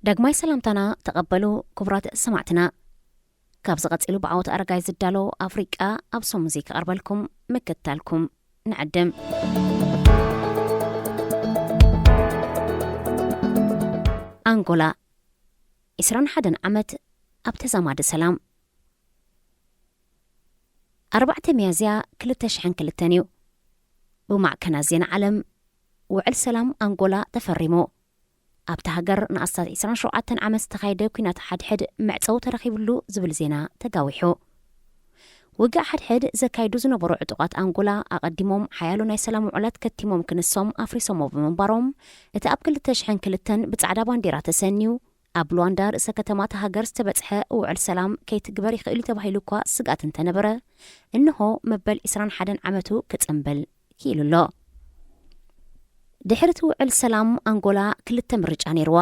ዳግማይ ሰላምታና ተቐበሉ ክቡራት ሰማዕትና። ካብዚ ቀጺሉ ብዓወት ኣረጋይ ዝዳሎ ኣፍሪቃ ኣብ ሰሙዚ ክቐርበልኩም ምክታልኩም ንዕድም። ኣንጎላ፣ ዕስራን ሓደን ዓመት ኣብ ተዛማዲ ሰላም። ኣርባዕተ ሚያዝያ ክልተ ሽሕን ክልተን እዩ ብማዕከናት ዜና ዓለም ውዕል ሰላም ኣንጎላ ተፈሪሙ። ኣብታ ሃገር ንኣስታት ዕስራን ሸውዓተን ዓመት ዝተኻየደ ኲናት ሓድሕድ መዕጸዊ ተረኺብሉ ዝብል ዜና ተጋዊሑ። ውግእ ሓድሕድ ዘካይዱ ዝነበሩ ዕጡቓት ኣንጎላ ኣቐዲሞም ሓያሎ ናይ ሰላም ውዕላት ከቲሞም ክንሶም ኣፍሪሶሞ ብምንባሮም፣ እቲ ኣብ ክልተ ሽሕን ክልተን ብጻዕዳ ባንዴራ ተሰንዩ ኣብ ሉዋንዳ ርእሰ ከተማ እታ ሃገር ዝተበጽሐ ውዕል ሰላም ከይትግበር ይኽእል እዩ ተባሂሉ እኳ ስግኣት እንተነበረ፣ እንሆ መበል ዕስራን ሓደን ዓመቱ ክጽንብል ክኢሉ ኣሎ። ድሕሪ እቲ ውዕል ሰላም ኣንጎላ ክልተ ምርጫ ነይርዋ።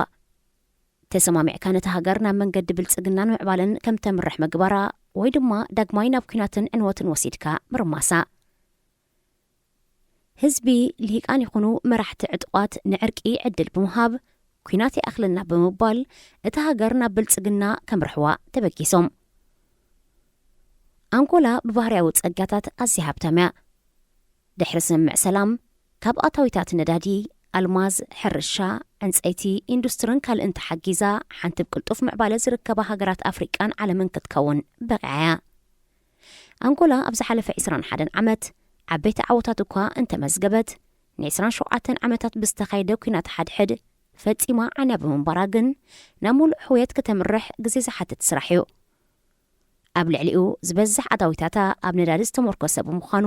ተሰማሚዕካ ነታ ሃገር ናብ መንገዲ ብልጽግናን ምዕባለን ከም ተምርሕ ምግባራ ወይ ድማ ዳግማይ ናብ ኲናትን ዕንወትን ወሲድካ ምርማሳ። ህዝቢ፣ ልሂቃን ይኹኑ መራሕቲ ዕጡቓት ንዕርቂ ዕድል ብምሃብ፣ ኲናት ይኣኽለና ብምባል እታ ሃገር ናብ ብልጽግና ከምርሕዋ ተበጊሶም። ኣንጎላ ብባህርያዊ ጸጋታት ኣዝያ ሃብታም እያ። ድሕሪ ስምምዕ ሰላም፣ ካብ ኣታዊታት ነዳዲ፣ ኣልማዝ፣ ሕርሻ፣ ዕንጸይቲ፣ ኢንዱስትርን ካልእን ተሓጊዛ ሓንቲ ብቅልጡፍ ምዕባለ ዝርከባ ሃገራት ኣፍሪቃን ዓለምን ክትከውን በቒዓ እያ። ኣንጎላ ኣብ ዝሓለፈ ዕስራን ሓደን ዓመት ዓበይቲ ዓወታት እኳ እንተመዝገበት፣ ንዕስራን ሸውዓተን ዓመታት ብዝተኻየደ ኲናት ሓድሕድ ፈጺማ ዓንያ ብምንባራ ግን ናብ ሙሉእ ሕውየት ከተምርሕ ግዜ ዝሓትት ስራሕ እዩ። ኣብ ልዕሊኡ ዝበዝሕ ኣታዊታታ ኣብ ነዳዲ ዝተመርኮሰ ብምዃኑ፣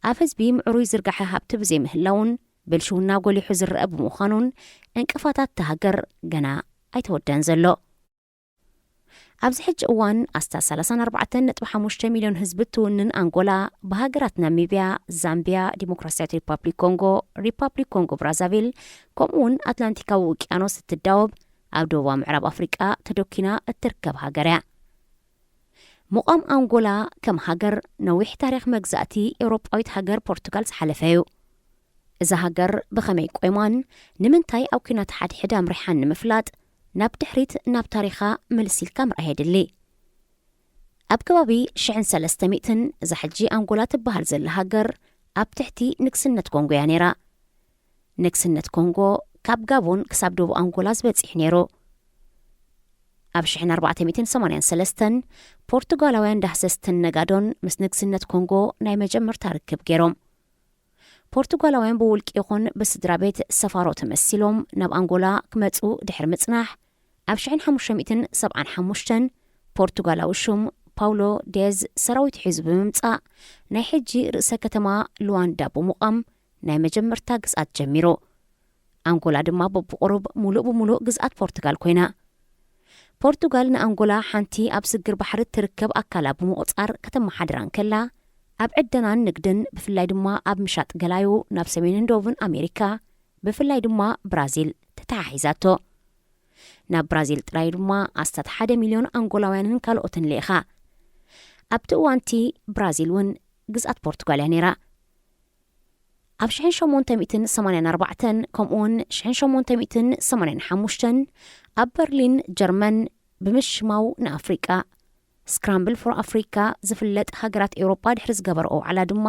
ኣብ ህዝቢ ምዕሩይ ዝርጋሐ ሃብቲ ብዘይምህላውን ብልሽውና ጎሊሑ ዝረአ ብምዃኑን ዕንቅፋታት እታ ሃገር ገና ኣይተወደን ዘሎ። ኣብዚ ሕጂ እዋን ኣስታት ሰላሳን ኣርባዕተን ነጥቢ ሓሙሽተ ሚልዮን ህዝቢ እትውንን ኣንጎላ፣ ብሃገራት ናሚብያ፣ ዛምብያ፣ ዲሞክራሲያዊት ሪፓብሊክ ኮንጎ፣ ሪፓብሊክ ኮንጎ ብራዛቪል፣ ከምኡ እውን ኣትላንቲካዊ ውቅያኖስ እትዳወብ ኣብ ደቡባዊ ምዕራብ ኣፍሪቃ ተደኪና እትርከብ ሃገር እያ። ምቋም ኣንጎላ ከም ሃገር ነዊሕ ታሪኽ መግዛእቲ ኤውሮጳዊት ሃገር ፖርቱጋል ዝሓለፈ እዩ። እዛ ሃገር ብኸመይ ቆይማን ንምንታይ ኣብ ኲናት ሓድሕድ ኣምሪሓን ንምፍላጥ ናብ ድሕሪት ናብ ታሪኻ ምልስ ኢልካ ምርኣይ የድሊ። ኣብ ከባቢ ሽሕን ሰለስተ ሚእትን እዛ ሕጂ ኣንጎላ ትበሃል ዘላ ሃገር ኣብ ትሕቲ ንግስነት ኮንጎ እያ ነይራ። ንግስነት ኮንጎ ካብ ጋቦን ክሳብ ደቡብ ኣንጎላ ዝበጺሕ ነይሩ። ኣብ ሽሕን ኣርባዕተ ሚእትን ሰማንያን ሰለስተን ፖርቱጋላውያን ዳህሰስትን ነጋዶን ምስ ንግስነት ኮንጎ ናይ መጀመርታ ርክብ ገይሮም። ፖርቱጋላውያን ብውልቂ ይኹን ብስድራ ቤት ሰፋሮ ተመሲሎም ናብ ኣንጎላ ክመጹ ድሕሪ ምጽናሕ፣ ኣብ ሽሕን ሓሙሽተ ሚእትን ሰብዓን ሓሙሽተን ፖርቱጋላዊ ሹም ፓውሎ ዴዝ ሰራዊት ሒዙ ብምምጻእ፣ ናይ ሕጂ ርእሰ ከተማ ሉዋንዳ ብምቋም ናይ መጀመርታ ግዝኣት ጀሚሩ። ኣንጎላ ድማ በብቑሩብ ሙሉእ ብሙሉእ ግዝኣት ፖርቱጋል ኮይና። ፖርቱጋል ንኣንጎላ ሓንቲ ኣብ ስግር ባሕሪ እትርከብ ኣካላ ብምቑጻር ከተመሓድራ እንከላ፣ ኣብ ዕደናን ንግድን፣ ብፍላይ ድማ ኣብ ምሻጥ ገላዩ ናብ ሰሜንን ደቡብን ኣሜሪካ፣ ብፍላይ ድማ ብራዚል ተተሓሒዛቶ። ናብ ብራዚል ጥራይ ድማ ኣስታት ሓደ ሚልዮን ኣንጎላውያንን ካልኦትን ልኢኻ። ኣብቲ እዋንቲ ብራዚል እውን ግዝኣት ፖርቱጋል እያ ነይራ። ኣብ ሽሕን ሸሞንተ ሚእትን ሰማንያን ኣርባዕተን ከምኡውን ሽሕን ሸሞንተ ሚእትን ሰማንያን ሓሙሽተን ኣብ በርሊን ጀርመን ብምሽማው ንኣፍሪቃ፣ ስክራምብል ፎር ኣፍሪካ፣ ዝፍለጥ ሃገራት ኤውሮጳ ድሕሪ ዝገበረኦ ዋዕላ ድማ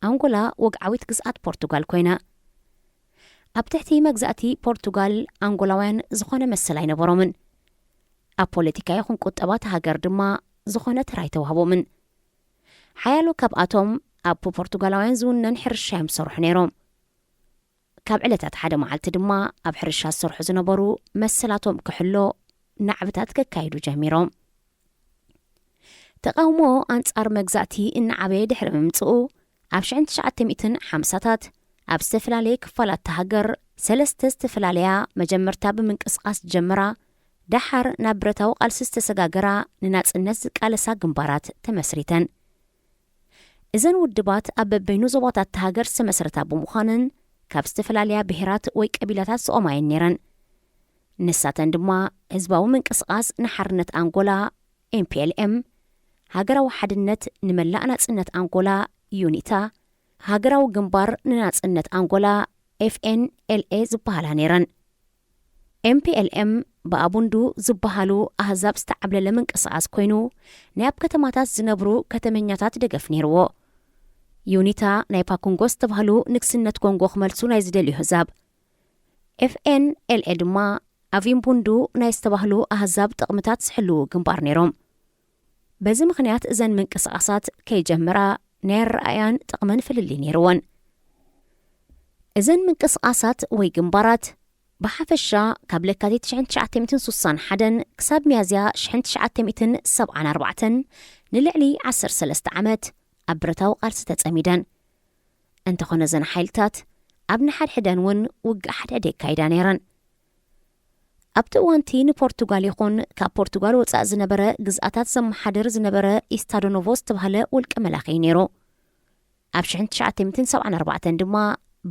ኣንጎላ ወግዓዊት ግዝኣት ፖርቱጋል ኮይና። ኣብ ትሕቲ መግዛእቲ ፖርቱጋል ኣንጎላውያን ዝኾነ መሰል ኣይነበሮምን። ኣብ ፖለቲካ ይኹን ቁጠባ እታ ሃገር ድማ ዝኾነ ተራ ኣይተዋህቦምን። ሓያሎ ካብኣቶም ኣብ ፖርቱጋላውያን ዝውነን ሕርሻ እዮም ዝሰርሑ ነይሮም። ካብ ዕለታት ሓደ መዓልቲ ድማ ኣብ ሕርሻ ዝሰርሑ ዝነበሩ መሰላቶም ክሕሎ ናዕብታት ከካይዱ ጀሚሮም። ተቓውሞ ኣንጻር መግዛእቲ እናዓበየ ድሕሪ ምምጽኡ፣ ኣብ ሽሕን ትሽዓተ ሚእትን ሓምሳታት ኣብ ዝተፈላለየ ክፋላት እታ ሃገር ሰለስተ ዝተፈላለያ መጀመርታ ብምንቅስቓስ ዝጀመራ፣ ደሓር ናብ ብረታዊ ቃልሲ ዝተሰጋገራ፣ ንናጽነት ዝቃለሳ ግንባራት ተመስሪተን። እዘን ውድባት ኣብ በበይኑ ዞባታት እታ ሃገር ዝተመስረታ ብምዃነን፣ ካብ ዝተፈላለያ ብሄራት ወይ ቀቢላታት ዝቖማ እየን ነይረን። ንሳተን ድማ ህዝባዊ ምንቅስቓስ ንሓርነት ኣንጎላ፣ ኤም ፒ ኤል ኤም፣ ሃገራዊ ሓድነት ንመላእ ናጽነት ኣንጎላ፣ ዩኒታ፣ ሃገራዊ ግንባር ንናጽነት ኣንጎላ፣ ኤፍ ኤን ኤል ኤ፣ ዝበሃላ ነይረን። ኤም ፒ ኤል ኤም ብኣቡንዱ ዝበሃሉ ኣህዛብ ዝተዓብለለ ምንቅስቓስ ኮይኑ፣ ናይ ኣብ ከተማታት ዝነብሩ ከተመኛታት ደገፍ ነይርዎ። ዩኒታ ናይ ፓኩንጎ ዝተባህሉ ንግስነት ኮንጎ ክመልሱ ናይ ዝደልዩ ኣህዛብ፣ ኤፍኤንኤልኤ ድማ ኣብ ኢምቡንዱ ናይ ዝተባህሉ ኣህዛብ ጥቕምታት ዝሕልዉ ግንባር ነይሮም። በዚ ምኽንያት እዘን ምንቅስቓሳት ከይጀመራ ናይ ኣረኣእያን ጥቕምን ፍልልይ ነይርወን። እዘን ምንቅስቓሳት ወይ ግንባራት ብሓፈሻ ካብ ለካቲት ሽሕን ትሽዓተ ሚእትን ስሳን ሓደን ክሳብ ሚያዝያ ሽሕን ትሽዓተ ሚእትን ሰብዓን ኣርባዕተን ንልዕሊ ዓሰርተ ሰለስተ ዓመት ኣብ ብረታዊ ቃልሲ ተጸሚደን። እንተኾነ እዘን ሓይልታት ኣብ ንሓድሕደን እውን ውግእ ሓድሕድ የካይዳ ነይረን። ኣብቲ እዋንቲ ንፖርቱጋል ይኹን ካብ ፖርቱጋል ወጻኢ ዝነበረ ግዝኣታት ዘመሓድር ዝነበረ ኢስታዶ ኖቮ ዝተባህለ ውልቀ መላኺ እዩ ነይሩ። ኣብ ሽሕን ትሽዓተ ሚእትን ሰብዓን ኣርባዕተን ድማ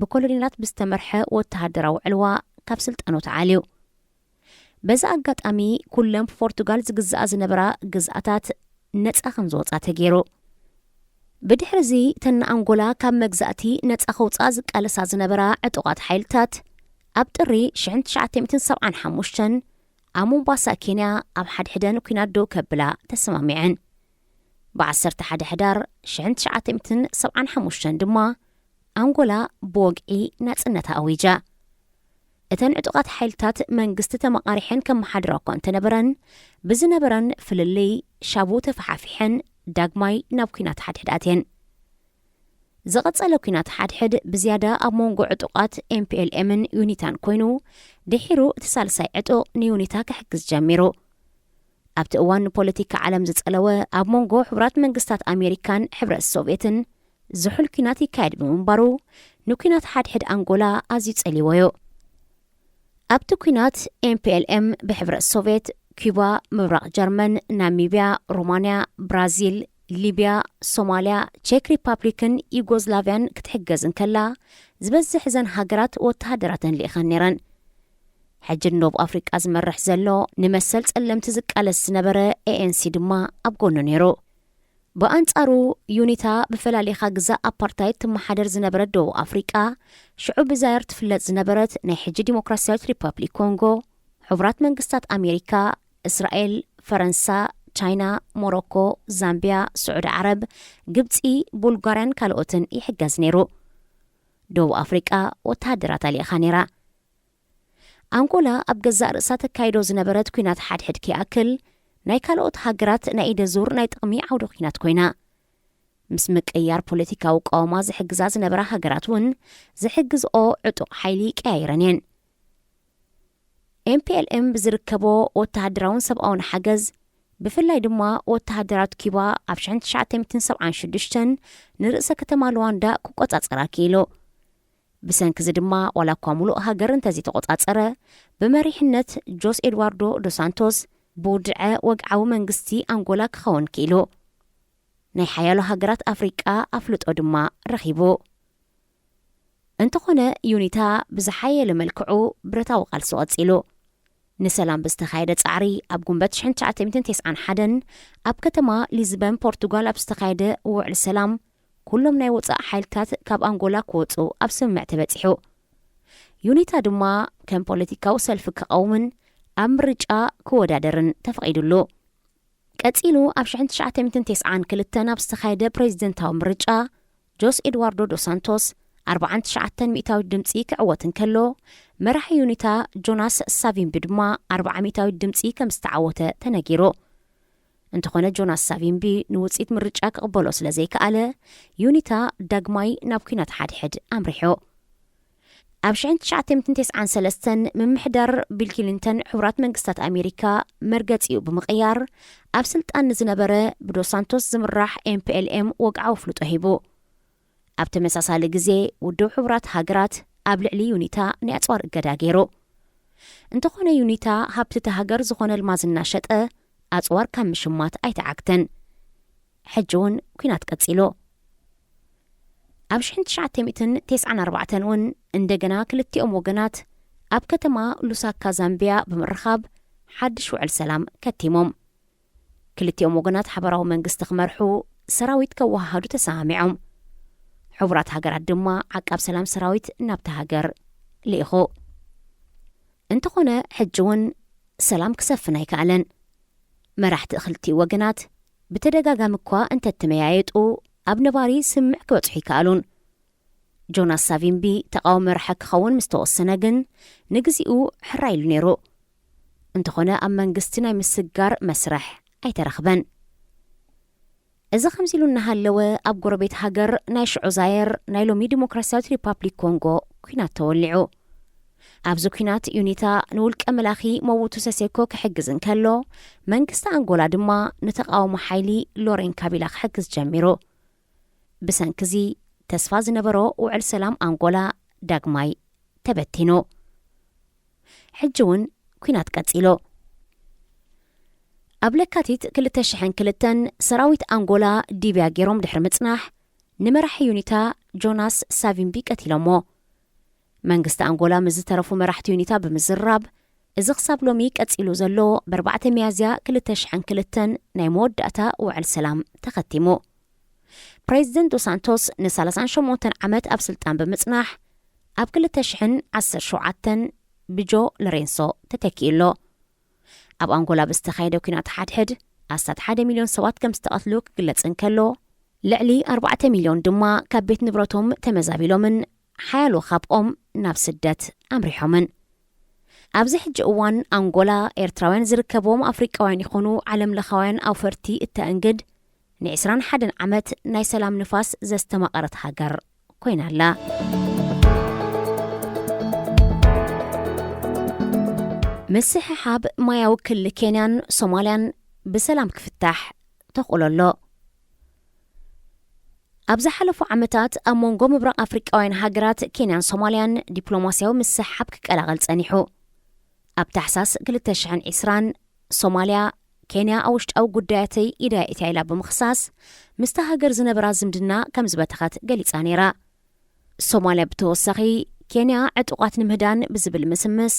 ብኮሎኔላት ብዝተመርሐ ወተሃደራዊ ዕልዋ ካብ ስልጣኑ ተዓልዩ። በዚ ኣጋጣሚ ኩለን ብፖርቱጋል ዝግዝኣ ዝነበራ ግዝኣታት ነጻ ከም ዝወጻ ተገይሩ። ብድሕሪ እዚ እተን ንኣንጎላ ካብ መግዛእቲ ነጻ ከውጽኣ ዝቃለሳ ዝነበራ ዕጡቓት ሓይልታት ኣብ ጥሪ ሽሕን ትሽዓተ ሚእትን ሰብዓን ሓሙሽተን ኣብ ሞምባሳ ኬንያ ኣብ ሓድሕደን ኲናት ደው ከብላ ተሰማሚዐን። ብ ዓሰርተ ሓደ ሕዳር ሽሕን ትሽዓተ ሚእትን ሰብዓን ሓሙሽተን ድማ ኣንጎላ ብወግዒ ናጽነታ ኣዊጃ። እተን ዕጡቓት ሓይልታት መንግስቲ ተመቓሪሐን ከመሓድራ እኳ እንተነበረን፣ ብዝነበረን ፍልልይ ሻቡ ተፈሓፊሐን ዳግማይ ናብ ኲናት ሓድሕድ ኣትየን። ዝቐጸለ ኲናት ሓድሕድ ብዝያዳ ኣብ መንጎ ዕጡቓት ኤምፒኤልኤምን ዩኒታን ኮይኑ፣ ድሒሩ እቲ ሳልሳይ ዕጡቕ ንዩኒታ ክሕግዝ ጀሚሩ። ኣብቲ እዋን ንፖለቲካ ዓለም ዝጸለወ ኣብ መንጎ ሕቡራት መንግስታት ኣሜሪካን ሕብረት ሶቭየትን ዝሑል ኲናት ይካየድ ብምንባሩ፣ ንኲናት ሓድሕድ ኣንጎላ ኣዝዩ ጸልይዎ እዩ። ኣብቲ ኲናት ኤምፒኤልኤም ብሕብረት ሶቭየት፣ ኪዩባ፣ ምብራቕ ጀርመን፣ ናሚብያ፣ ሮማንያ፣ ብራዚል፣ ሊብያ፣ ሶማልያ፣ ቼክ ሪፓብሊክን ዩጎዝላቭያን ክትሕገዝ እንከላ፣ ዝበዝሕ እዘን ሃገራት ወተሃደራተን ልኢኸን ነይረን። ሕጂ ንደቡብ ኣፍሪቃ ዝመርሕ ዘሎ ንመሰል ጸለምቲ ዝቃለስ ዝነበረ ኤኤንሲ ድማ ኣብ ጎኑ ነይሩ። ብኣንጻሩ፣ ዩኒታ ብፈላሊኻ ግዛእ ኣፓርታይድ ትመሓደር ዝነበረት ደቡብ ኣፍሪቃ፣ ሽዑ ብዛየር ትፍለጥ ዝነበረት ናይ ሕጂ ዲሞክራሲያዊት ሪፓብሊክ ኮንጎ፣ ሕቡራት መንግስታት ኣሜሪካ፣ እስራኤል፣ ፈረንሳ፣ ቻይና፣ ሞሮኮ፣ ዛምቢያ፣ ስዑዲ ዓረብ፣ ግብጺ፣ ቡልጋርያን ካልኦትን ይሕገዝ ነይሩ። ደቡብ ኣፍሪቃ ወተሃደራት ኣልኢኻ ነይራ። ኣንጎላ ኣብ ገዛእ ርእሳ ተካይዶ ዝነበረት ኲናት ሓድሕድ ከይኣክል፣ ናይ ካልኦት ሃገራት ናይ ኢደ ዙር ናይ ጥቕሚ ዓውደ ኲናት ኮይና። ምስ ምቅያር ፖለቲካዊ ቀዋማ ዝሕግዛ ዝነበራ ሃገራት እውን ዝሕግዝኦ ዕጡቕ ሓይሊ ቀያይረን እየን። ኤምፒኤልኤም ብዝርከቦ ወተሃደራውን ሰብኣውን ሓገዝ፣ ብፍላይ ድማ ወተሃደራት ኪባ ኣብ ሽሕን ትሽዓተ ሚእትን ሰብዓን ሽዱሽተን ንርእሰ ከተማ ሉዋንዳ ክቆጻጸራ ክኢሉ። ብሰንኪ እዚ ድማ ዋላ እኳ ሙሉእ ሃገር እንተዘይተቆጻጸረ፣ ብመሪሕነት ጆስ ኤድዋርዶ ዶ ሳንቶስ ብውድዐ ወግዓዊ መንግስቲ ኣንጎላ ክኸውን ክኢሉ። ናይ ሓያሎ ሃገራት ኣፍሪቃ ኣፍልጦ ድማ ረኺቡ። እንተኾነ ዩኒታ ብዝሓየለ መልክዑ ብረታዊ ቃልሲ ቀጺሉ። ንሰላም ብዝተኻየደ ጻዕሪ ኣብ ጉንበት ሽሕን ትሽዓተ ሚእትን ተስዓን ሓደን ኣብ ከተማ ሊዝበን ፖርቱጋል ኣብ ዝተኻየደ ውዕል ሰላም ኩሎም ናይ ወጻኢ ሓይልታት ካብ ኣንጎላ ክወጹ ኣብ ስምምዕ ተበጺሑ። ዩኒታ ድማ ከም ፖለቲካዊ ሰልፊ ክቐውምን ኣብ ምርጫ ክወዳደርን ተፈቒዱሉ። ቀጺሉ ኣብ ሽሕን ትሽዓተ ሚእትን ተስዓን ክልተን ኣብ ዝተኻየደ ፕሬዚደንታዊ ምርጫ ጆስ ኤድዋርዶ ዶ ሳንቶስ ኣርብዓን ትሽዓተን ሚእታዊት ድምጺ ክዕወት እንከሎ፣ መራሒ ዩኒታ ጆናስ ሳቪምቢ ድማ ኣርብዓ ሚእታዊት ድምጺ ከም ዝተዓወተ ተነጊሩ። እንተኾነ ጆናስ ሳቪምቢ ንውጽኢት ምርጫ ክቕበሎ ስለ ዘይከኣለ፣ ዩኒታ ዳግማይ ናብ ኲናት ሓድሕድ ኣምሪሑ። ኣብ ሽሕን ትሽዓተ ሚእትን ተስዓን ሰለስተን ምምሕዳር ቢል ክሊንተን ሕቡራት መንግስታት ኣሜሪካ መርገጺኡ ብምቕያር፣ ኣብ ስልጣን ንዝነበረ ብዶ ሳንቶስ ዝምራሕ ኤምፒኤልኤም ወግዓዊ ኣፍልጦ ሂቡ። ኣብ ተመሳሳሊ ግዜ፣ ውድብ ሕቡራት ሃገራት ኣብ ልዕሊ ዩኒታ ናይ ኣጽዋር እገዳ ገይሩ። እንተኾነ፣ ዩኒታ ሃብቲ እታ ሃገር ዝኾነ ኣልማዝ እናሸጠ ኣጽዋር ካብ ምሽማት ኣይተዓግተን። ሕጂ እውን ኲናት ቀጺሉ። ኣብ ሽሕን ትሽዓተ ሚእትን ተስዓን ኣርባዕተን እውን እንደገና ክልቲኦም ወገናት ኣብ ከተማ ሉሳካ ዛምቢያ ብምርኻብ ሓድሽ ውዕል ሰላም ከቲሞም። ክልቲኦም ወገናት ሓባራዊ መንግስቲ ክመርሑ ሰራዊት ከወሃሃዱ ተሰማሚዖም። ሕቡራት ሃገራት ድማ ዓቃብ ሰላም ሰራዊት ናብታ ሃገር ልኢኹ። እንተኾነ፣ ሕጂ እውን ሰላም ክሰፍን ኣይከኣለን። መራሕቲ ክልቲኡ ወገናት ብተደጋጋሚ እኳ እንተተመያየጡ፣ ኣብ ነባሪ ስምምዕ ክበጽሑ ይከኣሉን። ጆናስ ሳቪምቢ ተቓዋሚ መራሒ ክኸውን ምስ ተወሰነ ግን፣ ንግዚኡ ሕራይ ኢሉ ነይሩ። እንተኾነ፣ ኣብ መንግስቲ ናይ ምስግጋር መስርሕ ኣይተረኽበን። እዚ ከምዚ ኢሉ እናሃለወ፣ ኣብ ጎረቤት ሃገር ናይ ሽዑ ዛየር፣ ናይ ሎሚ ዲሞክራሲያዊት ሪፓብሊክ ኮንጎ ኲናት ተወሊዑ። ኣብዚ ኲናት ዩኒታ ንውልቀ መላኺ ሞቡቱ ሰሴኮ ክሕግዝ እንከሎ፣ መንግስቲ ኣንጎላ ድማ ንተቓውሞ ሓይሊ ሎሬን ካቢላ ክሕግዝ ጀሚሩ። ብሰንኪ እዚ፣ ተስፋ ዝነበሮ ውዕል ሰላም ኣንጎላ ዳግማይ ተበቲኑ። ሕጂ እውን ኲናት ቀጺሉ። ኣብ ለካቲት ክልተ ሽሕን ክልተን ሰራዊት ኣንጎላ ዲብያ ገይሮም ድሕሪ ምጽናሕ፣ ንመራሒ ዩኒታ ጆናስ ሳቪምቢ ቀቲሎሞ። መንግስቲ ኣንጎላ ምስ ዝተረፉ መራሕቲ ዩኒታ ብምዝራብ፣ እዚ ክሳብ ሎሚ ቀጺሉ ዘሎ፣ ብ ኣርባዕተ ሚያዝያ ክልተ ሽሕን ክልተን ናይ መወዳእታ ውዕል ሰላም ተኸቲሙ። ፕሬዚደንት ዶስ ሳንቶስ ን ሰላሳን ሸሞንተን ዓመት ኣብ ስልጣን ብምጽናሕ፣ ኣብ ክልተ ሽሕን ዓሰርተ ሸውዓተን ብጆ ሎሬንሶ ተተኪኡ ኣሎ። ኣብ ኣንጎላ ብዝተኻየደ ኲናት ሓድሕድ ኣስታት ሓደ ሚልዮን ሰባት ከም ዝተቐትሉ ክግለጽ እንከሎ፣ ልዕሊ ኣርባዕተ ሚልዮን ድማ ካብ ቤት ንብረቶም ተመዛቢሎምን ሓያሎ ካብኦም ናብ ስደት ኣምሪሖምን። ኣብዚ ሕጂ እዋን ኣንጎላ ኤርትራውያን ዝርከብዎም ኣፍሪቃውያን ይኹኑ ዓለም ለኻውያን ኣውፈርቲ እተእንግድ፣ ን ዕስራን ሓደን ዓመት ናይ ሰላም ንፋስ ዘስተማቐረት ሃገር ኮይና ኣላ። ምስሕሓብ ማያዊ ክሊ ኬንያን ሶማልያን ብሰላም ክፍታሕ ተኽእሎ ኣሎ። ኣብ ዝሓለፉ ዓመታት ኣብ መንጎ ምብራቕ ኣፍሪቃውያን ሃገራት ኬንያን ሶማልያን ዲፕሎማስያዊ ምስሕሓብ ክቀላቐል ጸኒሑ። ኣብ ታሕሳስ ክልተ ሽሕን ዕስራን፣ ሶማልያ፣ ኬንያ ኣብ ውሽጣዊ ጉዳያተይ ኢዳ የእትያ ኢላ ብምኽሳስ፣ ምስታ ሃገር ዝነበራ ዝምድና ከም ዝበተኸት ገሊጻ ነይራ። ሶማልያ ብተወሳኺ፣ ኬንያ ዕጡቓት ንምህዳን ብዝብል ምስምስ፣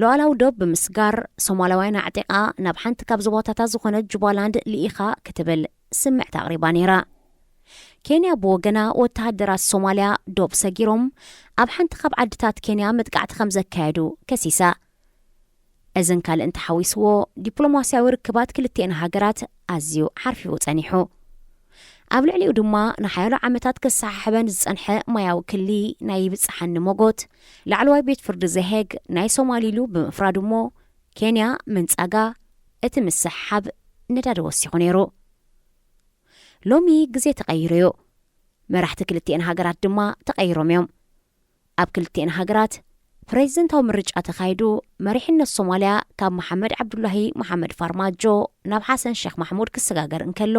ሉዓላዊ ዶብ ብምስጋር፣ ሶማላውያን ኣዕጢቓ ናብ ሓንቲ ካብ ዞባታታ ዝኾነት ጁባላንድ ልኢኻ ክትብል ስምዕታ ኣቕሪባ ነይራ። ኬንያ ብወገና፣ ወተሃደራት ሶማልያ ዶብ ሰጊሮም ኣብ ሓንቲ ካብ ዓድታት ኬንያ መጥቃዕቲ ከም ዘካየዱ ከሲሳ። እዝን ካልእን ተሓዊስዎ፣ ዲፕሎማስያዊ ርክባት ክልቲኤን ሃገራት ኣዝዩ ሓርፊፉ ጸኒሑ። ኣብ ልዕሊኡ ድማ፣ ንሓያሎ ዓመታት ከሰሓሕበን ዝጸንሐ ማያዊ ክሊ ናይ ይብጽሓኒ ሞጎት፣ ላዕለዋይ ቤት ፍርዲ ዘሄግ ናይ ሶማሊ ኢሉ ብምፍራዱ እሞ፣ ኬንያ ምንጻጋ እቲ ምስሕሓብ ነዳዲ ወሲኹ ነይሩ። ሎሚ ግዜ ተቐይሩ እዩ። መራሕቲ ክልቲኤን ሃገራት ድማ ተቐይሮም እዮም። ኣብ ክልቲኤን ሃገራት ፕሬዚደንታዊ ምርጫ ተኻይዱ፣ መሪሕነት ሶማልያ ካብ መሓመድ ዓብዱላሂ መሓመድ ፋርማጆ ናብ ሓሰን ሼክ ማሕሙድ ክሰጋገር እንከሎ፣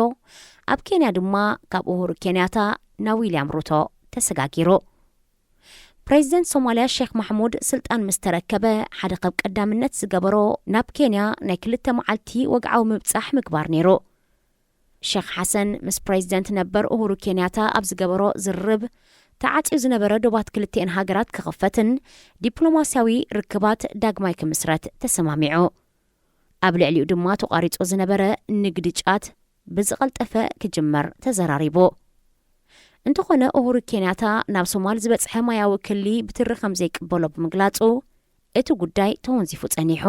ኣብ ኬንያ ድማ ካብ ኡሁሩ ኬንያታ ናብ ዊልያም ሩቶ ተሰጋጊሩ። ፕሬዚደንት ሶማልያ ሼክ ማሕሙድ ስልጣን ምስ ተረከበ፣ ሓደ ካብ ቀዳምነት ዝገበሮ ናብ ኬንያ ናይ ክልተ መዓልቲ ወግዓዊ ምብጻሕ ምግባር ነይሩ። ሼክ ሓሰን ምስ ፕሬዚደንት ነበር ኡሁሩ ኬንያታ ኣብ ዝገበሮ ዝርርብ፣ ተዓጽዩ ዝነበረ ዶባት ክልቲኤን ሃገራት ክኽፈትን ዲፕሎማስያዊ ርክባት ዳግማይ ክምስረት ተሰማሚዑ። ኣብ ልዕሊኡ ድማ ተቋሪጹ ዝነበረ ንግዲ ጫት ብዝቐልጠፈ ክጅመር ተዘራሪቡ። እንተኾነ፣ ኡሁሩ ኬንያታ ናብ ሶማል ዝበጽሐ ማያዊ ክሊ ብትሪ ከም ዘይቅበሎ ብምግላጹ፣ እቲ ጉዳይ ተወንዚፉ ጸኒሑ።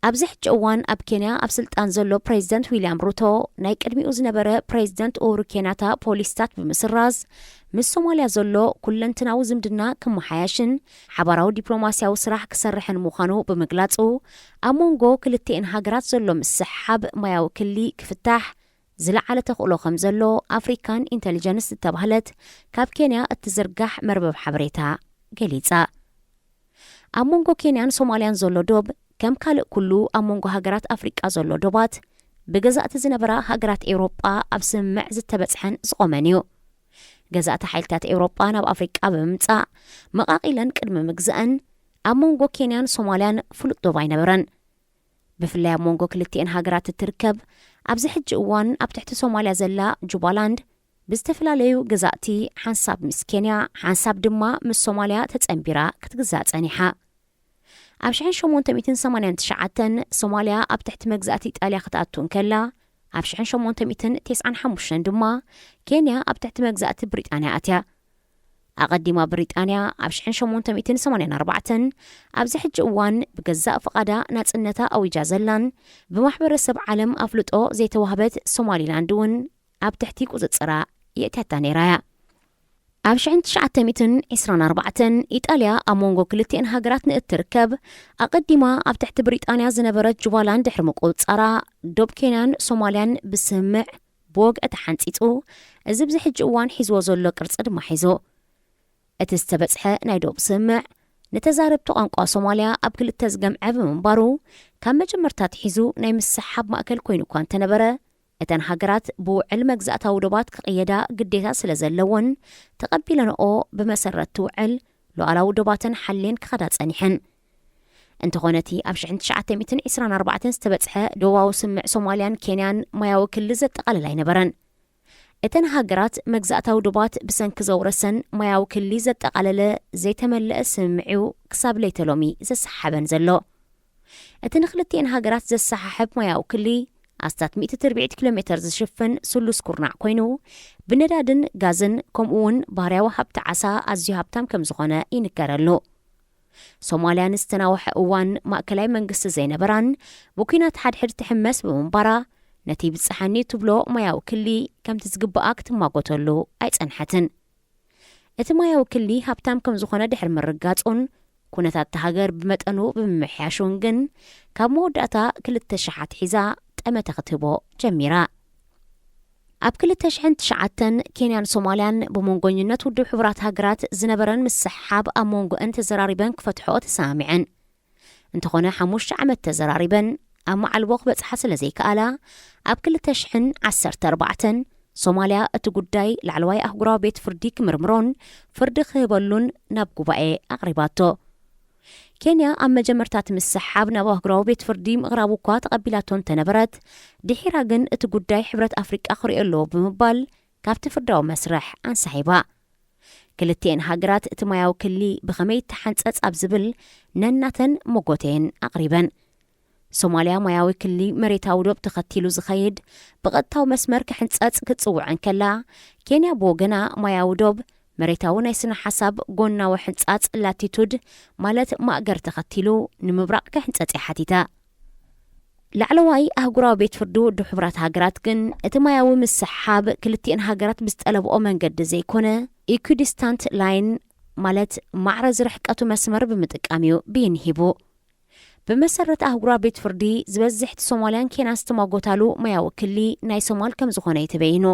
ኣብዚ ሕጂ እዋን ኣብ ኬንያ ኣብ ስልጣን ዘሎ ፕሬዚደንት ዊልያም ሩቶ፣ ናይ ቅድሚኡ ዝነበረ ፕሬዚደንት ኡሁሩ ኬንያታ ፖሊሲታት ብምስራዝ፣ ምስ ሶማልያ ዘሎ ኩለንትናዊ ዝምድና ክመሓየሽን ሓባራዊ ዲፕሎማስያዊ ስራሕ ክሰርሕን ምዃኑ ብምግላጹ፣ ኣብ መንጎ ክልቲኤን ሃገራት ዘሎ ምስሕሓብ ማያዊ ክሊ ክፍታሕ ዝለዓለ ተኽእሎ ከም ዘሎ ኣፍሪካን ኢንተሊጀንስ ዝተባህለት ካብ ኬንያ እትዝርጋሕ መርበብ ሓበሬታ ገሊጻ። ኣብ መንጎ ኬንያን ሶማልያን ዘሎ ዶብ፣ ከም ካልእ ኩሉ ኣብ መንጎ ሃገራት ኣፍሪቃ ዘሎ ዶባት፣ ብገዛእቲ ዝነበራ ሃገራት ኤውሮጳ ኣብ ስምምዕ ዝተበጽሐን ዝቖመን እዩ። ገዛእቲ ሓይልታት ኤውሮጳ ናብ ኣፍሪቃ ብምምጻእ፣ መቓቒለን ቅድሚ ምግዛእን፣ ኣብ መንጎ ኬንያን ሶማልያን ፍሉጥ ዶብ ኣይነበረን። ብፍላይ ኣብ መንጎ ክልቲኤን ሃገራት እትርከብ፣ ኣብዚ ሕጂ እዋን ኣብ ትሕቲ ሶማልያ ዘላ ጁባላንድ፣ ብዝተፈላለዩ ገዛእቲ፣ ሓንሳብ ምስ ኬንያ፣ ሓንሳብ ድማ ምስ ሶማልያ ተጸንቢራ ክትግዛእ ጸኒሓ። ኣብ ሽሕን ሸሞንተ ሚእትን ሰማንያን ትሽዓተን ሶማልያ ኣብ ትሕቲ መግዛእቲ ኢጣልያ ክትኣቱ እንከላ፣ ኣብ ሽሕን ሸሞንተ ሚእትን ተስዓን ሓሙሽተን ድማ ኬንያ ኣብ ትሕቲ መግዛእቲ ብሪጣንያ ኣትያ። ኣቐዲማ ብሪጣንያ ኣብ ሽሕን ሸሞንተ ሚእትን ሰማንያን ኣርባዕተን ኣብዚ ሕጂ እዋን ብገዛእ ፍቓዳ ናጽነታ ኣዊጃ ዘላን ብማሕበረሰብ ዓለም ኣፍልጦ ዘይተዋህበት ሶማሊላንድ እውን ኣብ ትሕቲ ቁጽጽራ የእትያታ ነይራ እያ። ኣብ ሽሕን ትሽዓተ ሚእትን ዕስራን ኣርባዕተን ኢጣልያ ኣብ መንጎ ክልቲኤን ሃገራት ንእትርከብ ኣቐዲማ ኣብ ትሕቲ ብሪጣንያ ዝነበረት ጁባላንድ ድሕሪ ምቁጽጻራ ዶብ ኬንያን ሶማልያን ብስምምዕ ብወግዒ ተሓንጺጹ። እዚ ብዚ ሕጂ እዋን ሒዝዎ ዘሎ ቅርጺ ድማ ሒዙ። እቲ ዝተበጽሐ ናይ ዶብ ስምምዕ ንተዛረብቲ ቋንቋ ሶማልያ ኣብ ክልተ ዝገምዐ ብምንባሩ ካብ መጀመርታ ኣትሒዙ ናይ ምስሕሓብ ማእከል ኮይኑ እኳ እንተነበረ እተን ሃገራት ብውዕል መግዛእታዊ ዶባት ክቕየዳ ግዴታ ስለ ዘለወን ተቐቢለንኦ ብመሰረት እቲ ውዕል ሉዓላዊ ዶባተን ሓልየን ክኸዳ ጸኒሐን። እንተኾነ እቲ ኣብ ሽሕን ትሽዓተ ሚእትን ዕስራን ኣርባዕተን ዝተበጽሐ ዶባዊ ስምምዕ ሶማልያን ኬንያን ማያዊ ክሊ ዘጠቓልል ኣይነበረን። እተን ሃገራት መግዛእታዊ ዶባት ብሰንኪ ዘውረሰን ማያዊ ክሊ ዘጠቓለለ ዘይተመለአ ስምምዕ እዩ ክሳብ ለይተ ሎሚ ዘሰሓበን ዘሎ። እቲ ንክልቲኤን ሃገራት ዘሰሓሕብ ማያዊ ክሊ ኣስታት ሚእቲ ትርብዒት ኪሎ ሜተር ዝሽፍን ስሉስ ኩርናዕ ኮይኑ ብነዳድን ጋዝን ከምኡ እውን ባህርያዊ ሃብቲ ዓሳ ኣዝዩ ሃብታም ከም ዝኾነ ይንገረሉ። ሶማልያ ንዝተናውሐ እዋን ማእከላይ መንግስቲ ዘይነበራን ብኲናት ሓድሕድ ትሕመስ ብምንባራ ነቲ ይብጽሓኒ ትብሎ ማያዊ ክሊ ከምቲ ዝግባኣ ክትማጎተሉ ኣይጸንሐትን። እቲ ማያዊ ክሊ ሃብታም ከም ዝኾነ ድሕሪ ምርጋጹን ኩነታት እታ ሃገር ብመጠኑ ብምምሕያሹን ግን ካብ መወዳእታ ክልተ ሽሕ ኣትሒዛ ጠመተ ክትህቦ ጀሚራ። ኣብ ክልተ ሽሕን ትሽዓተን ኬንያን ሶማልያን ብመንጎኝነት ውድብ ሕቡራት ሃገራት ዝነበረን ምስሕሓብ ኣብ መንጎአን ተዘራሪበን ክፈትሕኦ ተሰማሚዐን። እንተኾነ ሓሙሽተ ዓመት ተዘራሪበን ኣብ መዓልቦ ክበጽሓ ስለ ዘይከኣላ ኣብ ክልተ ሽሕን ዓሰርተ ኣርባዕተን ሶማልያ እቲ ጉዳይ ላዕለዋይ ኣህጉራዊ ቤት ፍርዲ ክምርምሮን ፍርዲ ክህበሉን ናብ ጉባኤ ኣቕሪባቶ። ኬንያ ኣብ መጀመርታ እቲ ምስሕሓብ ናብ ኣህጉራዊ ቤት ፍርዲ ምቕራቡ እኳ ተቐቢላቶ እንተነበረት ድሒራ ግን እቲ ጉዳይ ሕብረት ኣፍሪቃ ክሪኦ ኣለዎ ብምባል ካብቲ ፍርዳዊ መስርሕ ኣንሳሒባ። ክልቲኤን ሃገራት እቲ ማያዊ ክሊ ብኸመይ ይተሓንጸጽ ኣብ ዝብል ነናተን መጎተየን ኣቕሪበን። ሶማልያ ማያዊ ክሊ መሬታዊ ዶብ ተኸቲሉ ዝኸይድ ብቐጥታዊ መስመር ክሕንጸጽ ክትጽውዕ እንከላ ኬንያ ብወገና ማያዊ ዶብ መሬታዊ ናይ ስነ ሓሳብ ጎናዊ ሕንጻጽ ላቲቱድ ማለት ማእገር ተኸቲሉ ንምብራቕ ክሕንጸጽ እያ ሓቲታ። ላዕለዋይ ኣህጉራዊ ቤት ፍርዲ ውድብ ሕቡራት ሃገራት ግን እቲ ማያዊ ምስሕሓብ ክልቲኤን ሃገራት ብዝጠለብኦ መንገዲ ዘይኮነ ኢኩዲስታንት ላይን ማለት ማዕረ ዝርሕቀቱ መስመር ብምጥቃም እዩ ብይን ሂቡ። ብመሰረት ኣህጉራዊ ቤት ፍርዲ ዝበዝሕ እቲ ሶማልያን ኬንያን ዝተማጎታሉ ማያዊ ክሊ ናይ ሶማል ከም ዝኾነ እዩ ተበይኑ።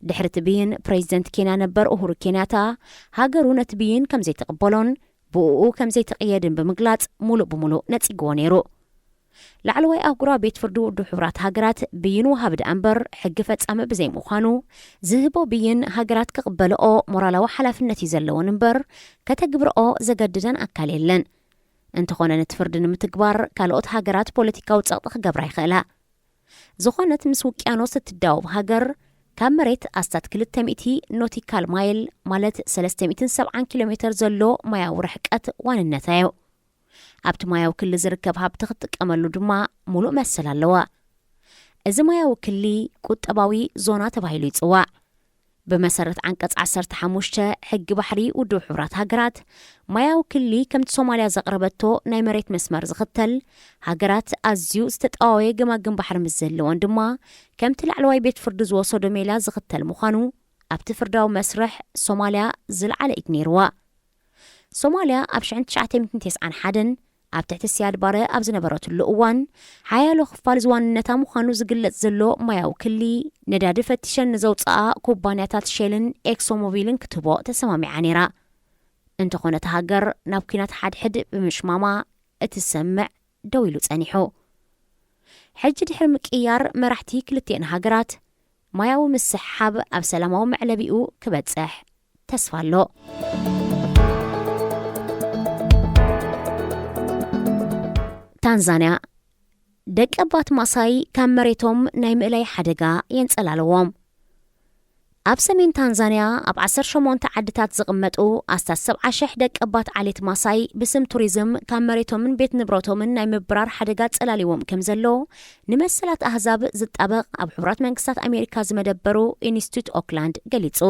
ድሕሪ እቲ ብይን ፕሬዚደንት ኬንያ ነበር ኡሁሩ ኬንያታ ሃገሩ ነቲ ብይን ከም ዘይትቕበሎን ብእኡ ከም ዘይትቕየድን ብምግላጽ ሙሉእ ብሙሉእ ነጺግዎ ነይሩ። ላዕለዋይ ኣህጉራዊ ቤት ፍርዲ ውድብ ሕቡራት ሃገራት ብይን ወሃቢ ደኣ እምበር ሕጊ ፈጻሚ ብዘይምዃኑ ዝህቦ ብይን ሃገራት ክቕበልኦ ሞራላዊ ሓላፍነት እዩ ዘለወን እምበር ከተግብርኦ ዘገድደን ኣካል የለን። እንተኾነ ነቲ ፍርዲ ንምትግባር ካልኦት ሃገራት ፖለቲካዊ ጸቕጢ ክገብራ ይኽእላ። ዝኾነት ምስ ውቅያኖስ እትዳወብ ሃገር ካብ መሬት ኣስታት ክልተ ሚእቲ ኖቲካል ማይል ማለት ሰለስተ ሚእትን ሰብዓን ኪሎ ሜተር ዘሎ ማያዊ ርሕቀት ዋንነታ እዩ። ኣብቲ ማያዊ ክሊ ዝርከብ ሃብቲ ክትጥቀመሉ ድማ ሙሉእ መሰል ኣለዋ። እዚ ማያዊ ክሊ ቁጠባዊ ዞና ተባሂሉ ይጽዋዕ። ብመሰረት ዓንቀጽ ዓሰርተ ሓሙሽተ ሕጊ ባሕሪ ውድብ ሕቡራት ሃገራት ማያዊ ክሊ ከምቲ ሶማልያ ዘቕረበቶ ናይ መሬት መስመር ዝኽተል ሃገራት ኣዝዩ ዝተጠዋወየ ገማግም ባሕሪ ምስ ዘለወን ድማ ከምቲ ላዕለዋይ ቤት ፍርዲ ዝወሰዶ ሜላ ዝኽተል ምዃኑ ኣብቲ ፍርዳዊ መስርሕ ሶማልያ ዝለዓለ ኢድ ነይርዋ። ሶማልያ ኣብ ሽሕን ትሽዓተ ሚእትን ተስዓን ሓደን ኣብ ትሕቲ ሲያድ ባረ ኣብ ዝነበረትሉ እዋን ሓያሎ ክፋል ዝዋንነታ ምዃኑ ዝግለጽ ዘሎ ማያዊ ክሊ ነዳዲ ፈቲሸን ንዘውፅኣ ኩባንያታት ሼልን ኤክሶሞቢልን ክትህቦ ተሰማሚዓ ነይራ። እንተኾነ እታ ሃገር ናብ ኲናት ሓድሕድ ብምሽማማ እቲ ስምምዕ ደው ኢሉ ጸኒሑ። ሕጂ ድሕሪ ምቅያር መራሕቲ ክልቲኤን ሃገራት ማያዊ ምስሕሓብ ኣብ ሰላማዊ መዕለቢኡ ክበጽሕ ተስፋ ኣሎ። ታንዛንያ፣ ደቂ ኣባት ማሳይ ካብ መሬቶም ናይ ምእላይ ሓደጋ የንጸላለዎም። ኣብ ሰሜን ታንዛንያ ኣብ ዓሰርተ ሸሞንተ ዓድታት ዝቕመጡ ኣስታት ሰብዓ ሽሕ ደቂ ኣባት ዓሌት ማሳይ ብስም ቱሪዝም ካብ መሬቶምን ቤት ንብረቶምን ናይ ምብራር ሓደጋ ጸላሊዎም ከም ዘሎ ንመሰላት ኣህዛብ ዝጣበቕ ኣብ ሕቡራት መንግስታት ኣሜሪካ ዝመደበሩ ኢንስቲትዩት ኦክላንድ ገሊጹ።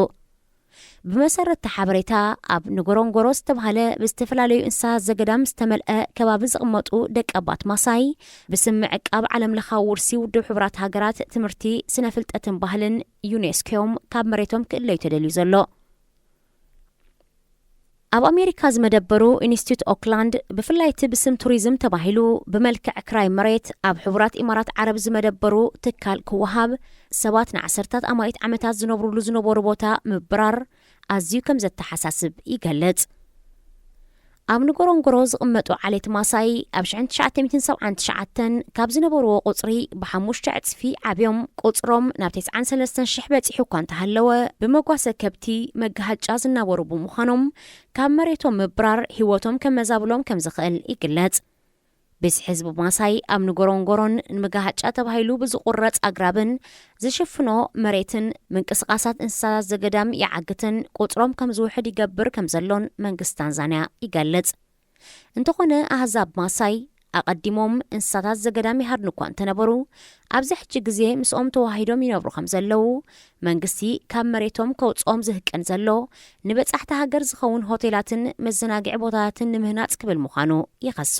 ብመሰረት እቲ ሓበሬታ፣ ኣብ ንጎሮንጎሮ ዝተባህለ ብዝተፈላለዩ እንስሳት ዘገዳም ዝተመልአ ከባቢ ዝቕመጡ ደቀባት ማሳይ፣ ብስም ምዕቃብ ዓለም ለኻዊ ውርሲ ውድብ ሕቡራት ሃገራት ትምህርቲ፣ ስነ ፍልጠትን ባህልን፣ ዩኔስኮ፣ እዮም ካብ መሬቶም ክእለዩ ተደልዩ ዘሎ። ኣብ ኣሜሪካ ዝመደበሩ ኢንስቲትዩት ኦክላንድ፣ ብፍላይ እቲ ብስም ቱሪዝም ተባሂሉ ብመልክዕ ክራይ መሬት ኣብ ሕቡራት ኢማራት ዓረብ ዝመደበሩ ትካል ክወሃብ፣ ሰባት ንዓሰርታት ኣማኢት ዓመታት ዝነብሩሉ ዝነበሩ ቦታ ምብራር ኣዝዩ ከም ዘተሓሳስብ ይገልጽ። ኣብ ንጎሮንጎሮ ዝቕመጡ ዓሌት ማሳይ ኣብ ሽሕን ትሽዓተ ሚእትን ሰብዓን ትሽዓተን ካብ ዝነበርዎ ቁጽሪ ብሓሙሽተ ዕጽፊ ዓብዮም፣ ቁጽሮም ናብ ተስዓን ሰለስተን ሽሕ በጺሑ እኳ እንተሃለወ፣ ብመጓሰ ከብቲ መጋሃጫ ዝናበሩ ብምዃኖም፣ ካብ መሬቶም ምብራር ህይወቶም ከመዛብሎም ከም ዝኽእል ይግለጽ። ብዝሒ ህዝቢ ማሳይ ኣብ ንጎሮንጎሮን ንመጋሃጫ ተባሂሉ ብዝቑረጽ ኣግራብን ዝሽፍኖ መሬትን ምንቅስቓሳት እንስሳታት ዘገዳም ይዓግትን ቁጽሮም ከም ዝውሕድ ይገብር ከም ዘሎን መንግስቲ ታንዛንያ ይገልጽ። እንተኾነ ኣህዛብ ማሳይ ኣቐዲሞም እንስሳታት ዘገዳም ይሃድኑ እኳ እንተነበሩ፣ ኣብዚ ሕጂ ግዜ ምስኦም ተዋሂዶም ይነብሩ ከም ዘለዉ፣ መንግስቲ ካብ መሬቶም ከውጽኦም ዝህቅን ዘሎ ንበጻሕቲ ሃገር ዝኸውን ሆቴላትን መዘናግዒ ቦታታትን ንምህናጽ ክብል ምዃኑ ይኸሱ።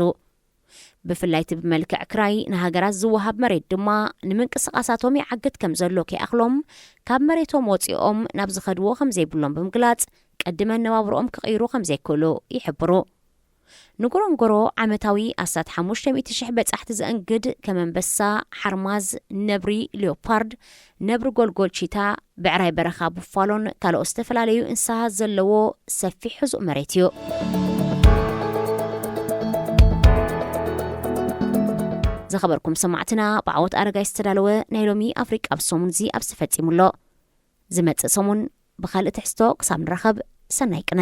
ብፍላይ እቲ ብመልክዕ ክራይ ንሃገራት ዝወሃብ መሬት ድማ ንምንቅስቓሳቶም ይዓግት ከም ዘሎ ከይኣኽሎም፣ ካብ መሬቶም ወጺኦም ናብ ዝኸድዎ ከም ዘይብሎም ብምግላጽ፣ ቅዲ መነባብሮኦም ክቕይሩ ከም ዘይክእሉ ይሕብሩ። ንጎሮንጎሮ ዓመታዊ ኣስታት ሓሙሽተ ሚእቲ ሽሕ በጻሕቲ ዘእንግድ፣ ከም ኣንበሳ፣ ሓርማዝ፣ ነብሪ፣ ሊዮፓርድ፣ ነብሪ ጎልጎል፣ ቺታ፣ ብዕራይ በረኻ፣ ቡፋሎን ካልኦት ዝተፈላለዩ እንስሳት ዘለዎ ሰፊሕ ህዙእ መሬት እዩ። ዝኸበርኩም ሰማዕትና፣ ብዓወት ኣረጋይ ዝተዳለወ ናይ ሎሚ ኣፍሪቃ ኣብ ሰሙን እዚ ኣብዚ ተፈጺሙ ኣሎ። ዝመጽእ ሰሙን ብኻልእ ትሕዝቶ ክሳብ ንራኸብ፣ ሰናይ ቅነ።